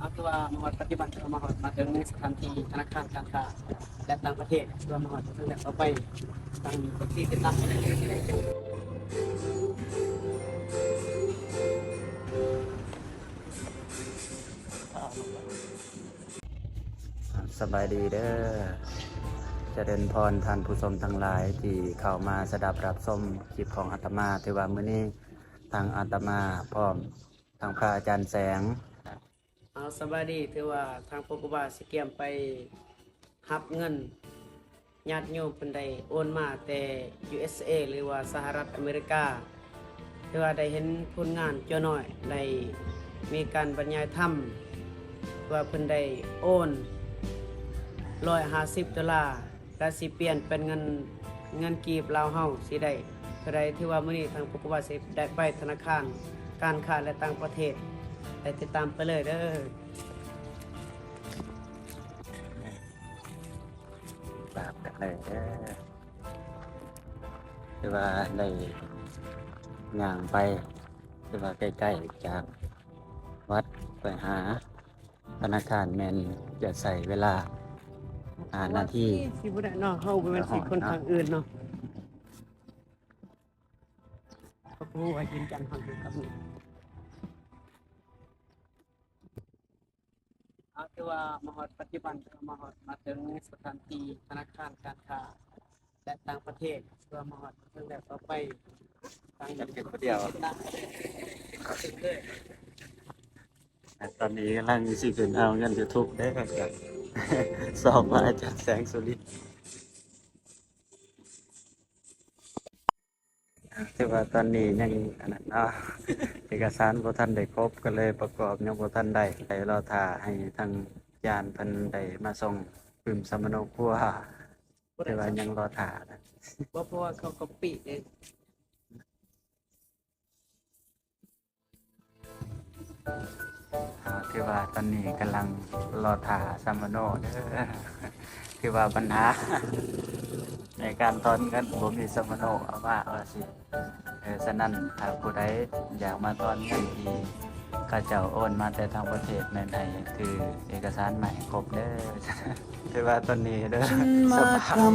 ເອົາ ຄືວ່າມາຮອດປັດຈຸບັນ ຄືວ່າມາຮອດ ມາເຖິງສະຖານທີ່ທະນາຄານການຄ້າ ແລະ ຕ່າງປະເທດ ຄືວ່າມາຮອດເຖິງແລ້ວ ຕໍ່ໄປ ທາງເອັຟຊີຕິດຕາມ. ສະບາຍດີເດີ ຈະເລີນພອນທ່ານຜູ້ຊົມທັງຫຼາຍທີ່ເຂົ້າມາສະດັບຮັບຊົມຄລິບຂອງອາດຕະມາ. ຖືວ່າມື້ນີ້ທາງອາດຕະມາພ້ອມ ທາງພະອາຈານແສງ. ເອົາ ສະບາຍດີ ຖືວ່າທາງພວກຄູບາຊິກຽມໄປຮັບເງິນ ຍາດໂຍມເພິ່ນໄດ້ໂອນມາແຕ່ ຢູເອສເອ ຫຼືວ່າສະຫະລັດອາເມລິກາ. ຖືວ່າໄດ້ເຫັນຜົນງານເຈົ້ານ້ອຍ ໄດ້ມີການບັນຍາຍທຳ ວ່າເພິ່ນໄດ້ໂອນ ຮ້ອຍຫ້າສິບໂດລາ ແລະ ຊິປ່ຽນເປັນເງິນ ເງິນກີບລາວເຮົາຊິໄດ້ເທົ່າໃດ. ຖືວ່າມື້ນີ້ທາງພວກຄູບາຊິໄດ້ໄປທະນາຄານການຄ້າ ແລະ ຕ່າງປະເທດ ໄດ້ຕິດຕາມໄປເລີຍເດີ. ຕາມກັນເລີຍເດີ. ຄືວ່າໄດ້ຍ່າງໄປ ຄືວ່າໃກ້ໆຈາກວັດໄປຫາ ທະນາຄານແມ່ນຈະໃຊ້ເວລາຫ້ານາທີ. ຊິບໍ່ໄດ້ເນາະ ເຮົາບໍ່ແມ່ນຊິຄົນທາງອື່ນເນາະ. ກໍຮູ້ວ່າຢືນຢັນເຮົາຢູ່ກັບນີ້. ເອົາ ຄືວ່າມາຮອດປັດຈຸບັນ ຄືວ່າມາຮອດ ມາເຖິງສະຖານທີ່ທະນາຄານການຄ້າ ແລະ ຕ່າງປະເທດ ຄືວ່າມາຮອດເຖິງແລ້ວ ຕໍ່ໄປ ທາງເປັນຜູ້ດຽວ. ຕອນນີ້ກຳລັງຊິຂຶ້ນເອົາເງິນຢູທູບເດີ ສອບວ່າອາຈານແສງສຸລິດ. ຖືວ່າຕອນນີ້ຍັງອັນນັ້ນເນາະ ເອກະສານບໍ່ທັນໄດ້ຄົບ ກໍເລີຍປະກອບຍັງບໍ່ທັນໄດ້ ໄດ້ລໍຖ້າໃຫ້ທາງອາຈານເພິ່ນໄດ້ມາສົ່ງປຶ້ມສຳມະໂນຄົວ ແຕ່ວ່າຍັງລໍຖ້າ. ບໍ່ ເພາະວ່າເຂົາກັອບປີ້ເດ້. ອ່າ ຖືວ່າຕອນນີ້ກຳລັງລໍຖ້າສຳມະໂນເດີ ຖືວ່າບັນຫາໃນການຖອນເງິນ ບໍ່ມີສຳມະໂນເອົາມາວ່າຊີ້. ເອີ ສະນັ້ນ ຖ້າຜູ້ໃດຢາກມາຖອນເງິນທີ່ເຂົາເຈົ້າໂອນມາແຕ່ຕ່າງປະເທດ ແມ່ນໃຫ້ຖືເອກະສານມາໃຫ້ຄົບເດີ. ຖືວ່າຕອນນີ້ເດີ ສະພາບ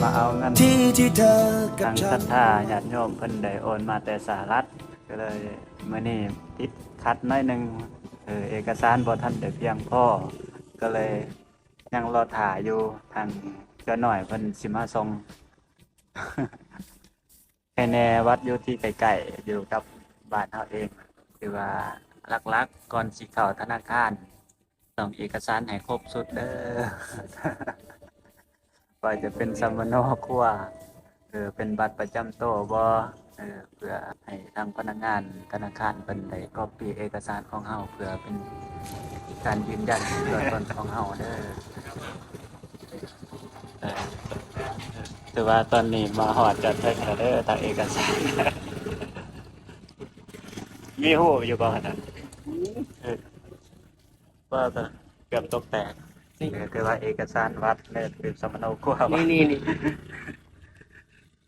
ມາເອົາເງິນ ທາງສັດທາຍາດໂຍມເພິ່ນໄດ້ໂອນມາແຕ່ສະຫະລັດ ກໍເລີຍມື້ນີ້ຕິດຂັດໜ້ອຍໜຶ່ງ ເອີ ເອກະສານບໍ່ທັນໄດ້ພຽງພໍ ກໍເລີຍຍັງລໍຖ້າຢູ່ ທາງເຈົ້ານ້ອຍເພິ່ນຊິມາສົ່ງ. ໃຄແນ່ວັດຢູ່ທີ່ໃກ້ໆ ຢູ່ກັບບ້ານເຮົາເອງ. ຄືວ່າຫຼັກໆ ກ່ອນຊິເຂົ້າທະນາຄານ ຕ້ອງເອກະສານໃຫ້ຄົບຊຸດເດີ ວ່າຈະເປັນສຳມະໂນຄົວ ເອີ ເປັນບັດປະຈຳໂຕບໍ່ ເອີ ເພື່ອໃຫ້ທາງພະນັກງານທະນາຄານເພິ່ນໄດ້ກັອບປີ້ເອກະສານຂອງເຮົາ ເພື່ອເປັນການຢືນຢັນຕົວຕົນຂອງເຮົາເດີ. ເອີ ຖືວ່າຕອນນີ້ມາຮອດຈອດເຖິງແລ້ວເດີ ທາງເອກະສານ ມີຮູບຢູ່ບໍ່ຫັ້ນນະ? ເອີ ວ່າແຕ່ເກືອບຕົກແຕກ. ນີ້ ເອີ ຄືວ່າເອກະສານວັດ ແລະ ຄືສຳມະໂນຄົວ ນີ້ ນີ້ ນີ້.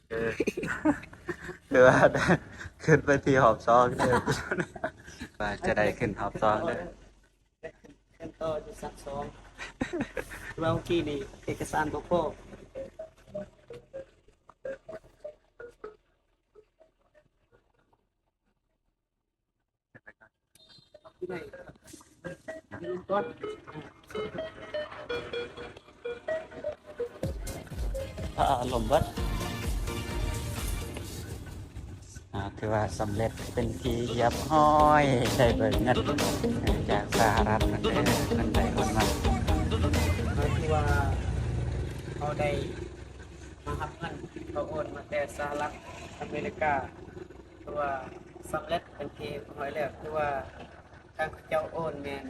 ເອີ ຄືວ່າຂຶ້ນໄປທີ່ຮອບສອງເດີ ວ່າຈະໄດ້ຂຶ້ນຮອບສອງເດີ. ຂຶ້ນຕໍ່ຢູ່ຊັ້ນສອງ ວ່າເມື່ອກີ້ນີ້ເອກະສານບໍ່ພໍ. ອາລົມເບິດ. ອ່າ ຖືວ່າສຳເລັດເປັນທີ່ຮຽບຮ້ອຍ ໄດ້ເບີກເງິນຈາກສະຫະລັດເພິ່ນເດີ ເພິ່ນໄດ້ໂອນມາ. ຄືວ່າເຮົາໄດ້ມາຮັບເງິນ ເຂົາໂອນມາແຕ່ສະຫະລັດອາເມລິກາ. ຄືວ່າສຳເລັດເປັນທີ່ຮຽບຮ້ອຍແລ້ວ ຄືວ່າທາງເຂົາເຈົ້າໂອນແມ່ນ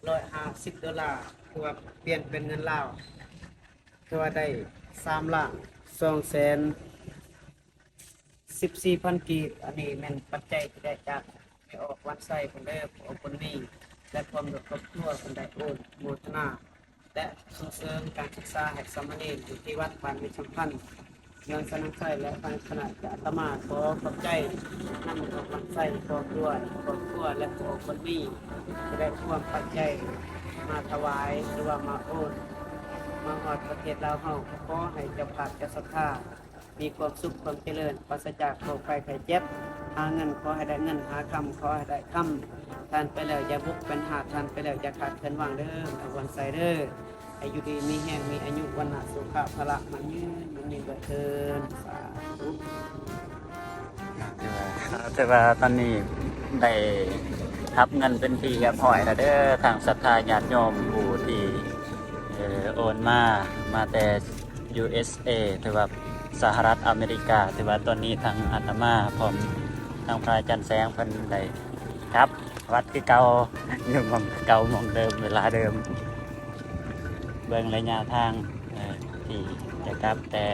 ຮ້ອຍຫ້າສິບໂດລາ ຄືວ່າປ່ຽນເປັນເງິນລາວ ຄືວ່າໄດ້ສາມລ້ານສອງແສນສິບສີ່ພັນກີບ. ອັນນີ້ແມ່ນປັດໄຈທີ່ໄດ້ຈາກແມ່ອອກ ວັນໄຊ ເພິ່ນເດີ ຜູ້ອອກບຸນມີ ແລະ ພ້ອມດ້ວຍຄອບຄົວ ເພິ່ນໄດ້ໂອນໂມທະນາ ແລະ ສົ່ງເສີມການສຶກສາໃຫ້ສາມະເນນຢູ່ທີ່ວັດບ້ານມິດສຳພັນ. ເມືອງສະໜາມໄຊ ແລະ ທາງຄະນະອາດຕະມາຂໍຂອບໃຈນຳອອກວັນໄຊຄອບຄົວ ຄອບຄົວ ແລະ ຜູ້ອອກບຸນມີ ທີ່ໄດ້ຮວມປັດໄຈມາຖວາຍ ຫຼືວ່າມາໂອນ ມາຮອດປະເທດລາວເຮົາ. ຂໍໃຫ້ເຈົ້າພາບເຈົ້າສັດທາ ມີຄວາມສຸກຄວາມຈະເລີນ ປາສະຈາກໂລກໄພໄຂ້ເຈັບ. ຫາເງິນຂໍໃຫ້ໄດ້ເງິນ ຫາຄຳຂໍໃຫ້ໄດ້ຄຳ. ທານໄປແລ້ວຢ່າບົກເປັນຫາກ ທານໄປແລ້ວຢ່າຂາດເຂີນຫວ່າງເດີ ອາວັນໄຊເດີ. ໃຫ້ຢູ່ດີມີແຮງ ມີອາຍຸວັນນະ ສຸຂະພະລະ ໝັ້ນຍືນ ໝັ້ນຍືນເບີດເທີ້ນ. ສາທຸ. ຖືວ່າ ຖືວ່າຕອນນີ້ໄດ້ຮັບເງິນເປັນທີ່ຮຽບຮ້ອຍແລ້ວເດີ ທາງສັດທາຍາດໂຍມຜູ້ທີ່ ເອີ ໂອນມາ ມາແຕ່ ຢູເອສເອ ຖືວ່າສະຫະລັດອາເມລິກາ. ຖືວ່າຕອນນີ້ທາງອາດຕະມາພ້ອມທາງພະອາຈານແສງເພິ່ນໄດ້ກັບວັດຄືເກົ່າ ຢູ່ໝ່ອງເກົ່າໝ່ອງເດີມ ເວລາເດີມ. ເບິ່ງໄລຍະທາງ ເອີ ທີ່ຈະກັບແຕ່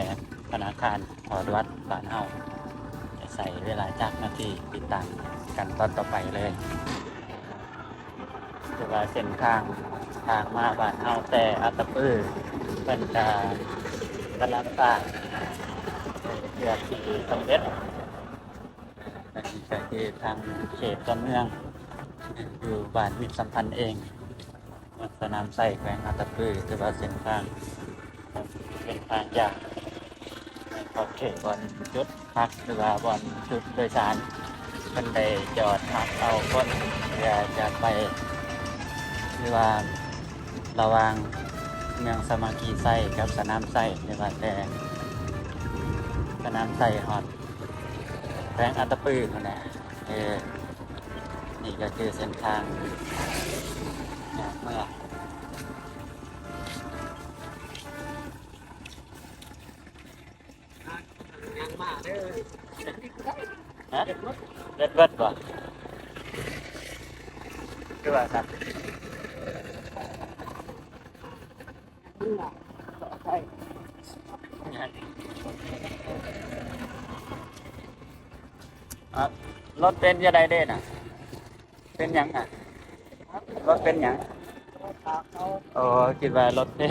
ທະນາຄານຮອດວັດບ້ານເຮົາ ຈະໃຊ້ເວລາຈັກນາທີ ຕິດຕາມກັນຕອນຕໍ່ໄປເລີຍ. ແຕ່ວ່າເສັ້ນທາງ ທາງມາບ້ານເຮົາແຕ່ອັດຕະປື ເພິ່ນກະກຳລັງສ້າງເພື່ອທີ່ສຳເລັດ. ອັນນີ້ກະຄືທາງເຂດຕົວເມືອງ ຢູ່ບ້ານມິດສຳພັນເອງ ເມືອງສະໜາມໄຊ ແຂວງອັດຕະປື. ຖືວ່າເສັ້ນທາງ ເປັນທາງຍາກ ໃນຂອບເຂດບ່ອນຈຸດພັກ ຫຼືວ່າບ່ອນຈຸດໂດຍສານ ເພິ່ນໄດ້ຈອດຮັບເອົາຄົນເພື່ອຈະໄປ ຫຼືວ່າລະຫວ່າງເມືອງສາມັກຄີໄຊກັບສະໜາມໄຊ ຫຼືວ່າແຕ່ສະໜາມໄຊຮອດແຂວງອັດຕະປືພຸ້ນແຫຼະ. ເອີ ນີ້ກໍຄືເສັ້ນທາງເມືອງ ຮະ? ເລັດເບິດບໍ່? ຄືວ່າຊັ້ນ? ອາ ລົດເປັນຈັ່ງໃດເດ້ນະ? ເປັນຫຍັງນະ? ລົດເປັນຫຍັງ? ໂອ້ ຄິດວ່າລົດເພ.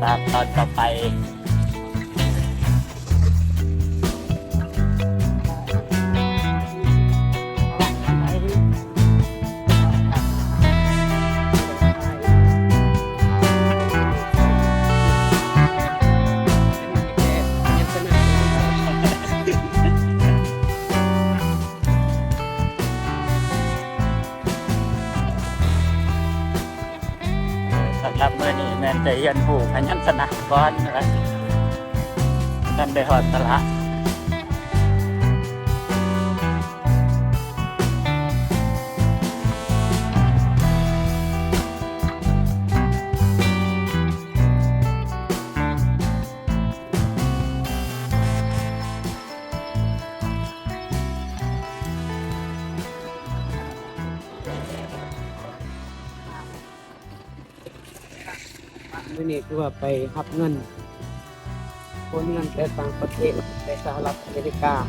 ຕາມຕອນຕໍ່ໄປ. ສຳລັບມື້ນີ້ແມ່ນໄດ້ຮຽນຮູ້ພະຍັນຊະນະກ່ອນນະ ທັນໄດ້ຮອດສະຫຼະ. ມື້ນີ້ຄືວ່າໄປຮັບເງິນ ໂອນເງິນແຕ່ຕ່າງປະເທດ ແຕ່ສະຫະລັດອາເມລິກາ ມ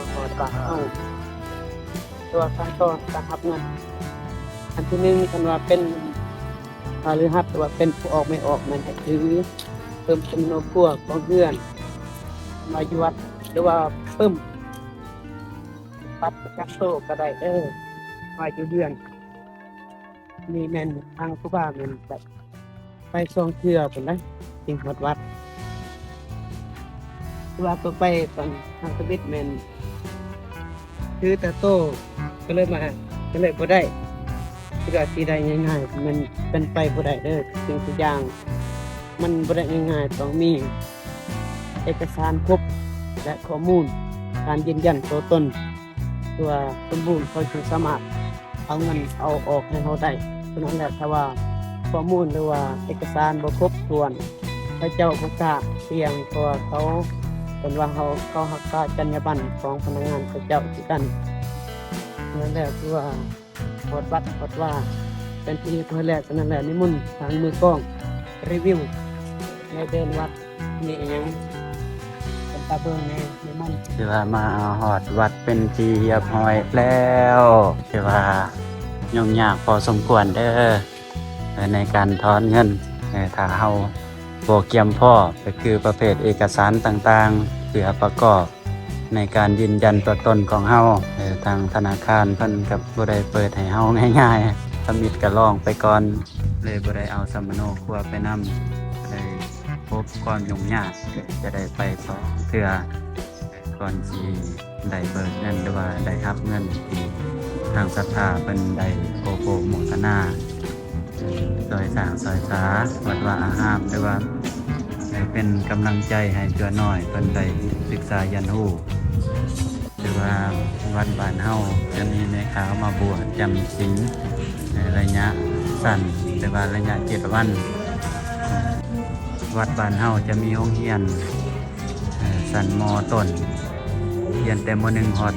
າຮອດບ້ານເຮົາ. ແຕ່ວ່າຂັ້ນຕອນການຮັບເງິນ ອັນທີໜຶ່ງ ຄັນວ່າເປັນຄະລືຮັດ ຫຼືວ່າເປັນຜູ້ອອກແມ່ອອກ ແມ່ນໃຫ້ຖືເພີ່ມຈຳນວນຄົວຂອງເຮືອນມາຢູ່ວັດ ຫຼືວ່າປຶ້ມບັດປະຈຳໂຕກໍໄດ້ເດີ ມາຢູ່ເຮືອນ. ນີ້ແມ່ນທາງຄູບາແມ່ນແບບໄປສອງເທື່ອພຸ້ນນະ ຈຶ່ງຮອດວັດ. ຄືວ່າຕົວໄປຕອນທາງທຳອິດແມ່ນຖືແຕ່ໂຕ ກໍເລີຍມາ ກໍເລີຍບໍ່ໄດ້ ຄືວ່າຊິໄດ້ງ່າຍໆ ມັນເປັນໄປບໍ່ໄດ້ເດີ. ສິ່ງທຸກຢ່າງມັນບໍ່ໄດ້ງ່າຍໆ ຕ້ອງມີເອກະສານຄົບ ແລະ ຂໍ້ມູນການຢືນຢັນຕົວຕົນ ເພື່ອສົມບູນ ເຂົາຈຶ່ງສາມາດ ເອົາເງິນເອົາອອກໃຫ້ເຮົາໄດ້. ສະນັ້ນແຫຼະ ຖ້າວ່າຂໍ້ມູນ ຫຼືວ່າເອກະສານບໍ່ຄົບຖ້ວນ ເຂົາເຈົ້າບໍ່ກ້າສ່ຽງ ເພາະວ່າເຂົາ ເພິ່ນວ່າເຮົາ ເຂົາຮັກສາຈັນຍາບັນຂອງພະນັກງານເຂົາເຈົ້າຄືກັນ. ສະນັ້ນແຫຼະ ຄືວ່າຮອດວັດຮອດວາ ເປັນທີ່ຮຽບຮ້ອຍແລ້ວ. ສະນັ້ນແຫຼະ ນິມົນທາງມືກອງ ຣີວິວໃນເດີ່ນວັດ ມີອີ່ຫຍັງເປັນ ຕາເບິ່ງແດ່ ແມ່ມັນ. ຖືວ່າມາຮອດວັດເປັນທີ່ຮຽບຮ້ອຍແລ້ວ, ຖືວ່າຫຍຸ້ງຍາກພໍສົມຄວນເດີ ໃນການຖອນເງິນ ຖ້າເຮົາບໍ່ກຽມພ້ອມ ກໍຄືປະເພດເອກະສານຕ່າງໆ ເພື່ອປະກອບໃນການຢືນຢັນຕົວຕົນຂອງເຮົາ. ທາງທະນາຄານເພິ່ນກໍບໍ່ໄດ້ເປີດໃຫ້ເຮົາງ່າຍໆ, ທຳອິດກໍລອງໄປກ່ອນ ເລີຍບໍ່ໄດ້ເອົາສຳມະໂນຄົວໄປນຳ, ໄດ້ພົບຄວາມຫຍຸ້ງຍາກ ຈະໄດ້ໄປຕໍ່ເທື່ອ ກ່ອນຊິໄດ້ເບີກເງິນ ຫຼືວ່າໄດ້ຮັບເງິນທີ່ທາງສັດທາເພິ່ນໄດ້ໂອໂປໂມທະນາ ຊ່ອຍສ້າງຊ່ອຍສາວັດວາອາຮາມ ຫຼືວ່າເປັນກຳລັງໃຈໃຫ້ຕົວນ້ອຍເພິ່ນໄດ້ສຶກສາຮຽນຮູ້. ຫຼືວ່າວັດບ້ານເຮົາຈະມີແມ່ຂາວມາບວດຈຳສິນໃນໄລຍະສັ້ນ ຫຼືວ່າໄລຍະເຈັດວັນ. ວັດບ້ານເຮົາຈະມີໂຮງຮຽນ ເອີ ຊັ້ນ ມ.ຕົ້ນ ຮຽນແຕ່ ມ.ໜຶ່ງ ຮອດ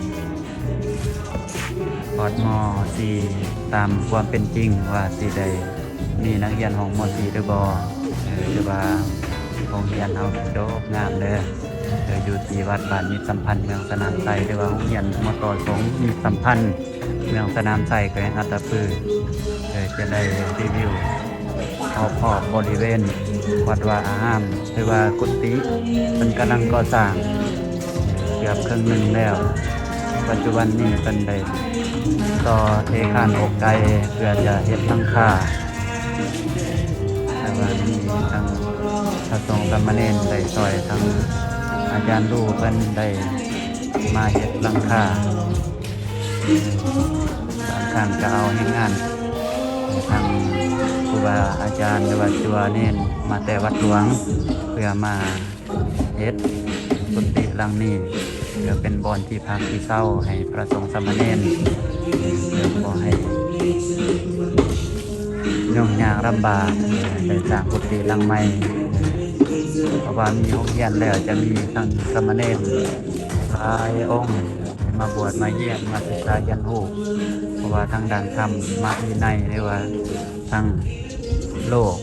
ຮອດ ມ.ສີ່ ຕາມຄວາມເປັນຈິງວ່າຊິໄດ້ມີນັກຮຽນຮອດ ມ.ສີ່ ຫຼືບໍ່. ເອີ ຖືວ່າໂຮງຮຽນເຮົາໂດກງາມເດີ ເອີ ຢູ່ທີ່ວັດບ້ານມິດສຳພັນ ເມືອງສະໜາມໄຊ ຫຼືວ່າໂຮງຮຽນ ມ.ຕ.ສົງ ມິດສຳພັນ ເມືອງສະໜາມໄຊ ແຂວງອັດຕະປື ເອີ ຈະໄດ້ຣີວິວຮອບໆບໍລິເວນວັດວາອາຮາມ ຫຼືວ່າກຸຕິ ເພິ່ນກຳລັງກໍ່ສ້າງເກືອບເຄິ່ງໜຶ່ງແລ້ວ. ປັດຈຸບັນນີ້ເພິ່ນໄດ້ຕໍ່ເທຄານອົກໄກ່ ເພື່ອຈະເຮັດຫຼັງຄາ ແຕ່ວ່າມີທັງພະສົງສາມະເນນໄດ້ຊ່ອຍ, ທັງອາຈານລູເພິ່ນໄດ້ມາເຮັດຫຼັງຄາ. ບາງຄັ້ງກໍເອົາແຮງງານ ທັງຄູບາອາຈານ ຫຼືວ່າຈົວເນນມາແຕ່ວັດຫຼວງ ເພື່ອມາເຮັດກຸຕິຫຼັງນີ້ ເພື່ອເປັນບ່ອນທີ່ພັກທີ່ເຊົາໃຫ້ພະສົງສາມະເນນ ເພື່ອບໍ່ໃຫ້ຫຍຸ້ງຍາກລຳບາກ ໄດ້ສ້າງກຸຕິຫຼັງໃໝ່. ເພາະວ່າມີໂຮງຮຽນແລ້ວ ຈະມີທັງສາມະເນນຫຼາຍອົງ ມາບວດມາຮຽນ ມາສຶກສາຮຽນຮູ້ ເພາະວ່າທາງດ້ານທຳມະວິໄນ ຫຼືວ່າທາງໂລກ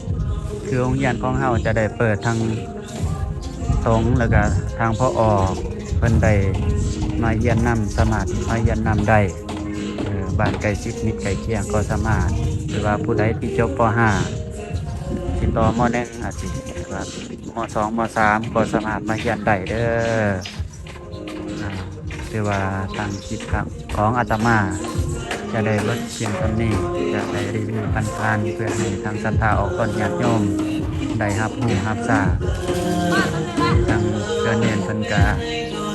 ຄືໂຮງຮຽນຂອງເຮົາຈະໄດ້ເປີດທັງສົງ ແລ້ວກະທາງ ຜອ ເພິ່ນໄດ້ມາຮຽນນຳ ສາມາດມາຮຽນນຳໄດ້. ເອີ ບ້ານໃກ້ຊິດມິດໃກ້ຄຽງກໍສາມາດ ຫຼືວ່າຜູ້ໃດທີ່ຈົບ ປໍຫ້າ ຊິຕໍ່ ມໍໜຶ່ງ ອາດຊິວ່າ ມໍສອງ ມໍສາມ ກໍສາມາດມາຮຽນໄດ້ເດີ. ອ່າ ຖືວ່າທາງຄລິບຂອງອາດຕະມາຈະໄດ້ເບິດພຽງສ່ຳນີ້ ຈະໄດ້ຣີວິວຜ່ານໆ ເພື່ອໃຫ້ທາງສັດທາອອກຕົນຍາດໂຍມໄດ້ຮັບຮູ້ຮັບຊາບ. ທາງເຈົ້າເນນເພິ່ນກະ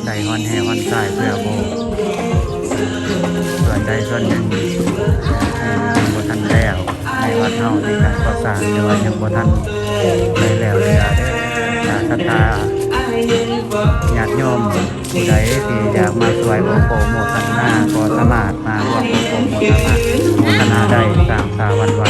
ໄດ້ຮ່ອນແຮ່ຮ່ອນຊາຍເພື່ອໂບກ ສ່ວນໃດສ່ວນໜຶ່ງທີ່ຍັງບໍ່ທັນແລ້ວ ໃນວັດເຮົາມີການກໍ່ສ້າງ ແຕ່ວ່າຍັງບໍ່ທັນໄດ້ແລ້ວເທື່ອເດີ. ຖ້າສັດທາຍາດໂຍມຜູ້ໃດທີ່ຢາກມາຊ່ວຍໂອໂປໂມທະນາ ກໍສາມາດມາຮ່ວມໂອໂປໂມທະນາ ໂມທະນາໄດ້ ສ້າງສາວັດວາ